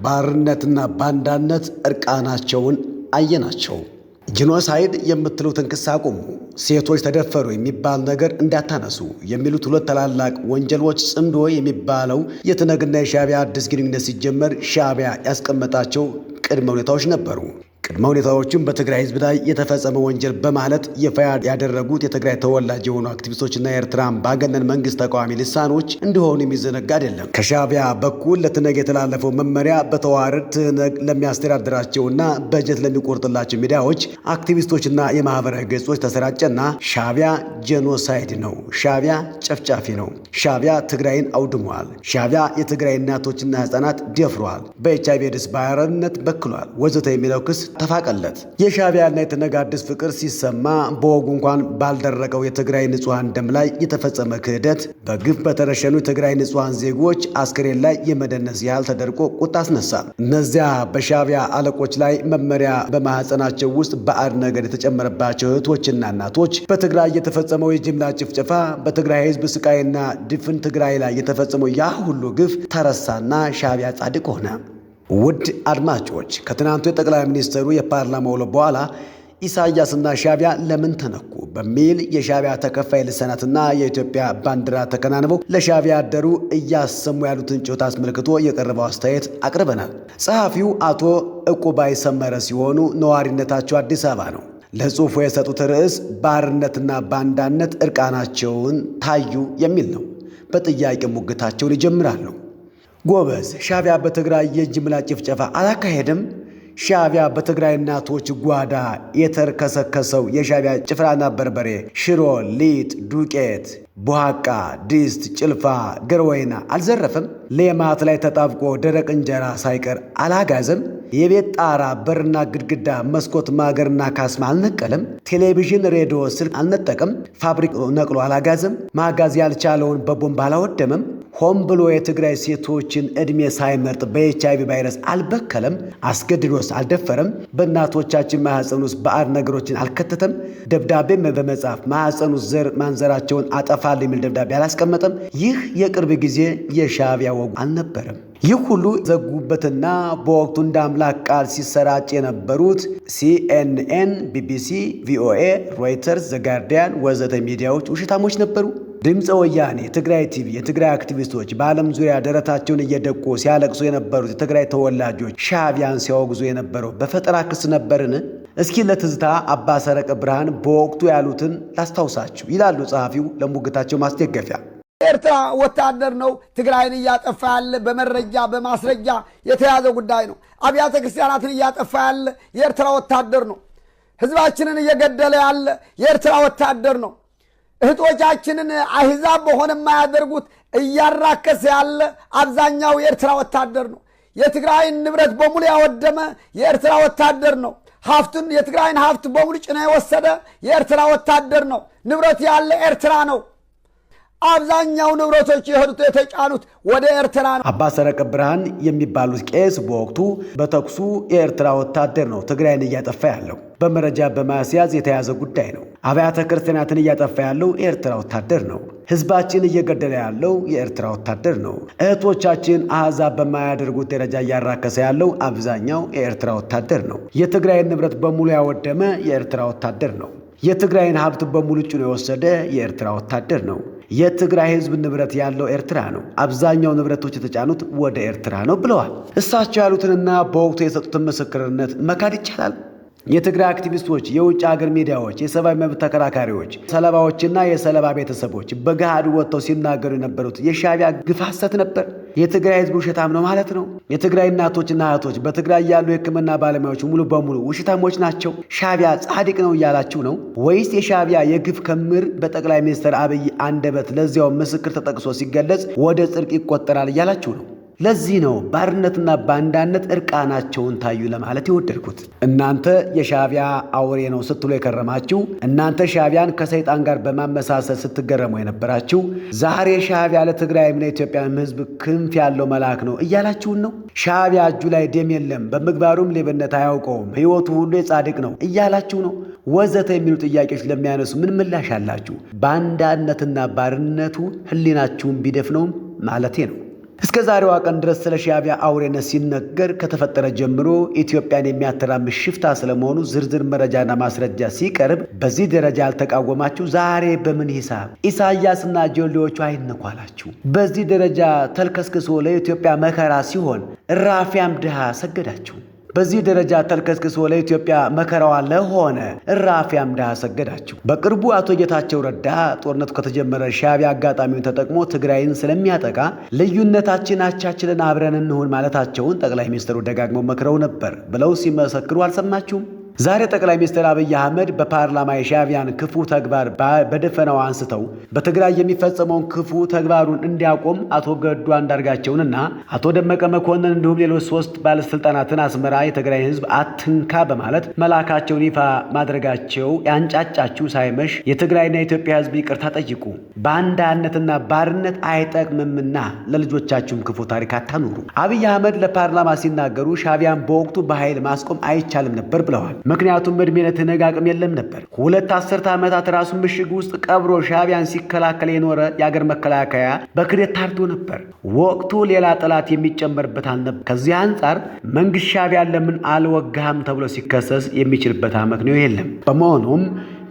ባርነትና ባንዳነት እርቃናቸውን አየናቸው። Genocide የምትሉትን ክስ አቁሙ፣ ሴቶች ተደፈሩ የሚባል ነገር እንዳታነሱ የሚሉት ሁለት ታላላቅ ወንጀሎች ጽምዶ የሚባለው የትህነግና የሻዕቢያ አዲስ ግንኙነት ሲጀመር ሻዕቢያ ያስቀመጣቸው ቅድመ ሁኔታዎች ነበሩ። ቅድመ ሁኔታዎቹም በትግራይ ሕዝብ ላይ የተፈጸመ ወንጀል በማለት ይፋ ያደረጉት የትግራይ ተወላጅ የሆኑ አክቲቪስቶችና የኤርትራ አምባገነን መንግስት ተቃዋሚ ልሳኖች እንደሆኑ የሚዘነጋ አይደለም። ከሻዕቢያ በኩል ለትህነግ የተላለፈው መመሪያ በተዋረድ ትህነግ ለሚያስተዳድራቸውና በጀት ለሚቆርጥላቸው ሚዲያዎች፣ አክቲቪስቶችና የማህበራዊ ገጾች ተሰራጨና ሻዕቢያ genocide ነው፣ ሻዕቢያ ጨፍጫፊ ነው፣ ሻዕቢያ ትግራይን አውድሟል፣ ሻዕቢያ የትግራይ እናቶችና ህጻናት ደፍሯል፣ በኤች አይቪ ኤድስ ባርነት በክሏል፣ ወዘተ የሚለው ክስ ተፋቀለት። የሻዕቢያና የትህነግ አዲስ ፍቅር ሲሰማ በወጉ እንኳን ባልደረቀው የትግራይ ንጹሐን ደም ላይ የተፈጸመ ክህደት በግፍ በተረሸኑ የትግራይ ንጹሐን ዜጎች አስክሬን ላይ የመደነስ ያህል ተደርጎ ቁጣ አስነሳ። እነዚያ በሻዕቢያ አለቆች ላይ መመሪያ በማህፀናቸው ውስጥ ባዕድ ነገር የተጨመረባቸው እህቶችና እናቶች በትግራይ የተፈጸመው የጅምላ ጭፍጨፋ፣ በትግራይ ህዝብ ስቃይና ድፍን ትግራይ ላይ የተፈጸመው ያ ሁሉ ግፍ ተረሳና ሻዕቢያ ጻድቅ ሆነ። ውድ አድማጮች፣ ከትናንቱ የጠቅላይ ሚኒስትሩ የፓርላማ ውሎ በኋላ ኢሳያስና ሻዕቢያ ለምን ተነኩ በሚል የሻዕቢያ ተከፋይ ልሳናትና የኢትዮጵያ ባንዲራ ተከናንበው ለሻዕቢያ ያደሩ እያሰሙ ያሉትን ጩኸት አስመልክቶ የቀረበው አስተያየት አቅርበናል። ጸሐፊው አቶ ዕቁባይ ሰመረ ሲሆኑ ነዋሪነታቸው አዲስ አበባ ነው። ለጽሑፉ የሰጡት ርዕስ ባርነትና ባንዳነት እርቃናቸውን ታዩ የሚል ነው። በጥያቄ ሙግታቸውን ይጀምራሉ። ጎበዝ፣ ሻዕቢያ በትግራይ የጅምላ ጭፍጨፋ አላካሄደም? ሻዕቢያ በትግራይ እናቶች ጓዳ የተርከሰከሰው የሻዕቢያ ጭፍራና በርበሬ፣ ሽሮ፣ ሊጥ፣ ዱቄት፣ ቡሃቃ፣ ድስት፣ ጭልፋ፣ ገርወይና አልዘረፈም? ሌማት ላይ ተጣብቆ ደረቅ እንጀራ ሳይቀር አላጋዘም? የቤት ጣራ፣ በርና ግድግዳ፣ መስኮት፣ ማገርና ካስማ አልነቀለም? ቴሌቪዥን፣ ሬዲዮ፣ ስልክ አልነጠቀም? ፋብሪካ ነቅሎ አላጋዘም? ማጋዝ ያልቻለውን በቦምብ አላወደመም? ሆን ብሎ የትግራይ ሴቶችን ዕድሜ ሳይመርጥ በኤች አይቪ ቫይረስ አልበከለም? አስገድዶስ አልደፈረም? በእናቶቻችን ማህፀን ውስጥ ባዕድ ነገሮችን አልከተተም? ደብዳቤ በመጻፍ ማህፀን ውስጥ ዘር ማንዘራቸውን አጠፋል የሚል ደብዳቤ አላስቀመጠም? ይህ የቅርብ ጊዜ የሻዕቢያ ወጉ አልነበረም። ይህ ሁሉ ዘጉበትና በወቅቱ እንደ አምላክ ቃል ሲሰራጭ የነበሩት ሲኤንኤን፣ ቢቢሲ፣ ቪኦኤ፣ ሮይተርስ፣ ዘጋርዲያን ወዘተ ሚዲያዎች ውሸታሞች ነበሩ። ድምፀ ወያኔ፣ የትግራይ ቲቪ፣ የትግራይ አክቲቪስቶች፣ በዓለም ዙሪያ ደረታቸውን እየደቁ ሲያለቅሱ የነበሩት የትግራይ ተወላጆች ሻዕቢያን ሲያወግዙ የነበረው በፈጠራ ክስ ነበርን? እስኪ ለትዝታ አባ ሰረቀ ብርሃን በወቅቱ ያሉትን ላስታውሳችሁ ይላሉ ጸሐፊው ለሙግታቸው ማስደገፊያ። ኤርትራ ወታደር ነው ትግራይን እያጠፋ ያለ፣ በመረጃ በማስረጃ የተያዘ ጉዳይ ነው። አብያተ ክርስቲያናትን እያጠፋ ያለ የኤርትራ ወታደር ነው። ህዝባችንን እየገደለ ያለ የኤርትራ ወታደር ነው። እህቶቻችንን አሕዛብ በሆነ የማያደርጉት እያራከሰ ያለ አብዛኛው የኤርትራ ወታደር ነው። የትግራይን ንብረት በሙሉ ያወደመ የኤርትራ ወታደር ነው። ሀብቱን የትግራይን ሀብት በሙሉ ጭና የወሰደ የኤርትራ ወታደር ነው። ንብረት ያለ ኤርትራ ነው። አብዛኛው ንብረቶች የሄዱት የተጫኑት ወደ ኤርትራ ነው። አባ ሰረቀ ብርሃን የሚባሉት ቄስ በወቅቱ በተኩሱ የኤርትራ ወታደር ነው ትግራይን እያጠፋ ያለው፣ በመረጃ በማስያዝ የተያዘ ጉዳይ ነው። አብያተ ክርስቲያናትን እያጠፋ ያለው የኤርትራ ወታደር ነው። ህዝባችን እየገደለ ያለው የኤርትራ ወታደር ነው። እህቶቻችን አሕዛብ በማያደርጉት ደረጃ እያራከሰ ያለው አብዛኛው የኤርትራ ወታደር ነው። የትግራይን ንብረት በሙሉ ያወደመ የኤርትራ ወታደር ነው። የትግራይን ሀብት በሙሉ ጭኖ የወሰደ የኤርትራ ወታደር ነው። የትግራይ ህዝብ ንብረት ያለው ኤርትራ ነው። አብዛኛው ንብረቶች የተጫኑት ወደ ኤርትራ ነው ብለዋል። እሳቸው ያሉትንና በወቅቱ የሰጡትን ምስክርነት መካድ ይቻላል? የትግራይ አክቲቪስቶች፣ የውጭ ሀገር ሚዲያዎች፣ የሰብአዊ መብት ተከራካሪዎች፣ ሰለባዎችና የሰለባ ቤተሰቦች በገሃድ ወጥተው ሲናገሩ የነበሩት የሻዕቢያ ግፍ ሐሰት ነበር። የትግራይ ህዝብ ውሸታም ነው ማለት ነው። የትግራይ እናቶችና እህቶች፣ በትግራይ ያሉ የሕክምና ባለሙያዎች ሙሉ በሙሉ ውሸታሞች ናቸው። ሻዕቢያ ጻድቅ ነው እያላችሁ ነው ወይስ የሻዕቢያ የግፍ ክምር በጠቅላይ ሚኒስትር አብይ አንደበት ለዚያው ምስክር ተጠቅሶ ሲገለጽ ወደ ጽድቅ ይቆጠራል እያላችሁ ነው? ለዚህ ነው ባርነትና ባንዳነት እርቃናቸውን ታዩ ለማለት የወደድኩት። እናንተ የሻዕቢያ አውሬ ነው ስትሉ የከረማችሁ፣ እናንተ ሻዕቢያን ከሰይጣን ጋር በማመሳሰል ስትገረሙ የነበራችሁ፣ ዛሬ ሻዕቢያ ለትግራይም ለኢትዮጵያም ህዝብ ክንፍ ያለው መልአክ ነው እያላችሁን ነው። ሻዕቢያ እጁ ላይ ደም የለም፣ በምግባሩም ሌብነት አያውቀውም፣ ህይወቱ ሁሉ የጻድቅ ነው እያላችሁ ነው። ወዘተ የሚሉ ጥያቄዎች ለሚያነሱ ምን ምላሽ አላችሁ? ባንዳነትና ባርነቱ ህሊናችሁን ቢደፍነውም ማለቴ ነው። እስከ ዛሬዋ ቀን ድረስ ስለ ሻዕቢያ አውሬነት ሲነገር ከተፈጠረ ጀምሮ ኢትዮጵያን የሚያተራምስ ሽፍታ ስለመሆኑ ዝርዝር መረጃና ማስረጃ ሲቀርብ በዚህ ደረጃ ያልተቃወማችሁ ዛሬ በምን ሂሳብ ኢሳያስና ጆሌዎቹ አይንኳላችሁ? በዚህ ደረጃ ተልከስክሶ ለኢትዮጵያ መከራ ሲሆን እራፊያም ድሃ ሰገዳችሁ። በዚህ ደረጃ ተልከስክሶ ለኢትዮጵያ መከራዋ ለሆነ እራፊያም ድሃ ሰገዳችሁ። በቅርቡ አቶ ጌታቸው ረዳ ጦርነቱ ከተጀመረ ሻዕቢያ አጋጣሚውን ተጠቅሞ ትግራይን ስለሚያጠቃ ልዩነታችን አቻችለን አብረን እንሁን ማለታቸውን ጠቅላይ ሚኒስትሩ ደጋግመው መክረው ነበር ብለው ሲመሰክሩ አልሰማችሁም? ዛሬ ጠቅላይ ሚኒስትር አብይ አህመድ በፓርላማ የሻዕቢያን ክፉ ተግባር በደፈናው አንስተው በትግራይ የሚፈጸመውን ክፉ ተግባሩን እንዲያቆም አቶ ገዱ አንዳርጋቸውንና አቶ ደመቀ መኮንን እንዲሁም ሌሎች 3 ባለስልጣናትን አስመራ የትግራይ ሕዝብ አትንካ በማለት መላካቸውን ይፋ ማድረጋቸው ያንጫጫችሁ ሳይመሽ የትግራይና የኢትዮጵያ ሕዝብ ይቅርታ ጠይቁ። ባንዳነትና ባርነት አይጠቅምምና ለልጆቻችሁም ክፉ ታሪክ አታኑሩ። አብይ አህመድ ለፓርላማ ሲናገሩ ሻዕቢያን በወቅቱ በኃይል ማስቆም አይቻልም ነበር ብለዋል። ምክንያቱም እድሜ ለትህነግ አቅም የለም ነበር። 2 አስርተ ዓመታት ራሱን ምሽግ ውስጥ ቀብሮ ሻዕቢያን ሲከላከል የኖረ የአገር መከላከያ በክደት ታርዶ ነበር። ወቅቱ ሌላ ጠላት የሚጨመርበት አልነበር። ከዚህ አንጻር መንግስት ሻዕቢያን ለምን አልወጋህም ተብሎ ሲከሰስ የሚችልበት አመክንዮ የለም። በመሆኑም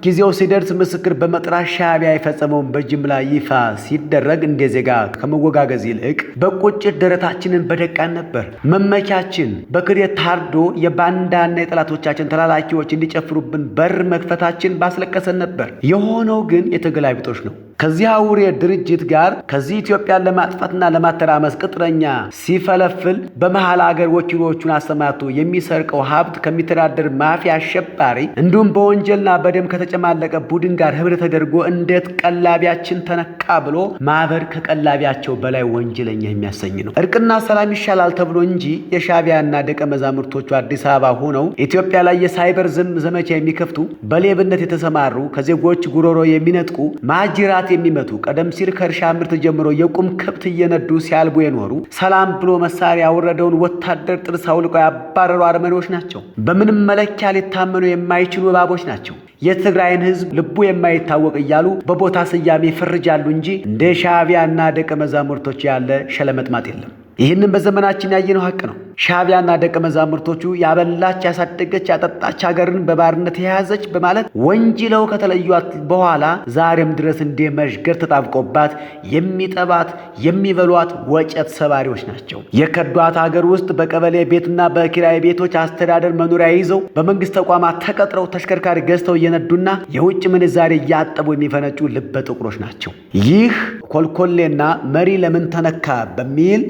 ጊዜው ሲደርስ ምስክር በመጥራት ሻዕቢያ የፈጸመውን በጅምላ ይፋ ሲደረግ እንደ ዜጋ ከመወጋገዝ ይልቅ በቁጭት ደረታችንን በደቃን ነበር። መመኪያችን በክደት ታርዶ የባንዳና የጠላቶቻችን ተላላኪዎች እንዲጨፍሩብን በር መክፈታችን ባስለቀሰን ነበር። የሆነው ግን የተገላቢጦሽ ነው። ከዚህ አውሬ ድርጅት ጋር ከዚህ ኢትዮጵያን ለማጥፋትና ለማተራመስ ቅጥረኛ ሲፈለፍል በመሃል አገር ወኪሎቹን አሰማርቶ የሚሰርቀው ሀብት ከሚተዳደር ማፊያ አሸባሪ እንዲሁም በወንጀልና በደም ከተጨማለቀ ቡድን ጋር ህብረት ተደርጎ እንዴት ቀላቢያችን ተነካ ብሎ ማህበር ከቀላቢያቸው በላይ ወንጀለኛ የሚያሰኝ ነው። እርቅና ሰላም ይሻላል ተብሎ እንጂ የሻዕቢያና ደቀ መዛሙርቶቹ አዲስ አበባ ሆነው ኢትዮጵያ ላይ የሳይበር ዘመቻ የሚከፍቱ በሌብነት የተሰማሩ ከዜጎች ጉሮሮ የሚነጥቁ ማጅራት የሚመቱ ቀደም ሲል ከእርሻ ምርት ጀምሮ የቁም ከብት እየነዱ ሲያልቡ የኖሩ ሰላም ብሎ መሳሪያ ያወረደውን ወታደር ጥርስ አውልቀው ያባረሩ አረመኔዎች ናቸው። በምንም መለኪያ ሊታመኑ የማይችሉ እባቦች ናቸው። የትግራይን ህዝብ ልቡ የማይታወቅ እያሉ በቦታ ስያሜ ይፈርጃሉ እንጂ እንደ ሻዕቢያና ደቀ መዛሙርቶች ያለ ሸለመጥማጥ የለም። ይህንን በዘመናችን ያየነው ሀቅ ነው። ሻዕቢያና ደቀ መዛሙርቶቹ ያበላች፣ ያሳደገች፣ ያጠጣች ሀገርን በባርነት የያዘች በማለት ወንጅለው ከተለዩት በኋላ ዛሬም ድረስ እንደ መዥገር ተጣብቆባት የሚጠባት የሚበሏት ወጨት ሰባሪዎች ናቸው። የከዷት ሀገር ውስጥ በቀበሌ ቤትና በኪራይ ቤቶች አስተዳደር መኖሪያ ይዘው በመንግስት ተቋማት ተቀጥረው ተሽከርካሪ ገዝተው እየነዱና የውጭ ምንዛሬ እያጠቡ የሚፈነጩ ልበ ጥቁሮች ናቸው። ይህ ኮልኮሌና መሪ ለምን ተነካ በሚል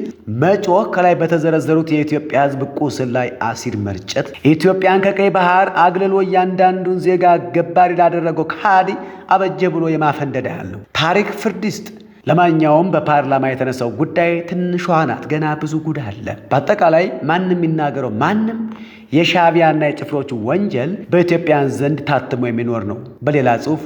መጮህ ከላይ በተዘረዘሩት የኢትዮጵያ ሕዝብ ቁስል ላይ አሲድ መርጨት ኢትዮጵያን ከቀይ ባህር አግልሎ እያንዳንዱን ዜጋ ገባሪ ላደረገው ከሃዲ አበጀ ብሎ የማፈንደድ ያህል ነው። ታሪክ ፍርድ ይስጥ። ለማንኛውም በፓርላማ የተነሳው ጉዳይ ትንሿ ናት፣ ገና ብዙ ጉድ አለ። በአጠቃላይ ማንም የሚናገረው ማንም የሻዕቢያና የጭፍሮቹ ወንጀል በኢትዮጵያን ዘንድ ታትሞ የሚኖር ነው። በሌላ ጽሑፍ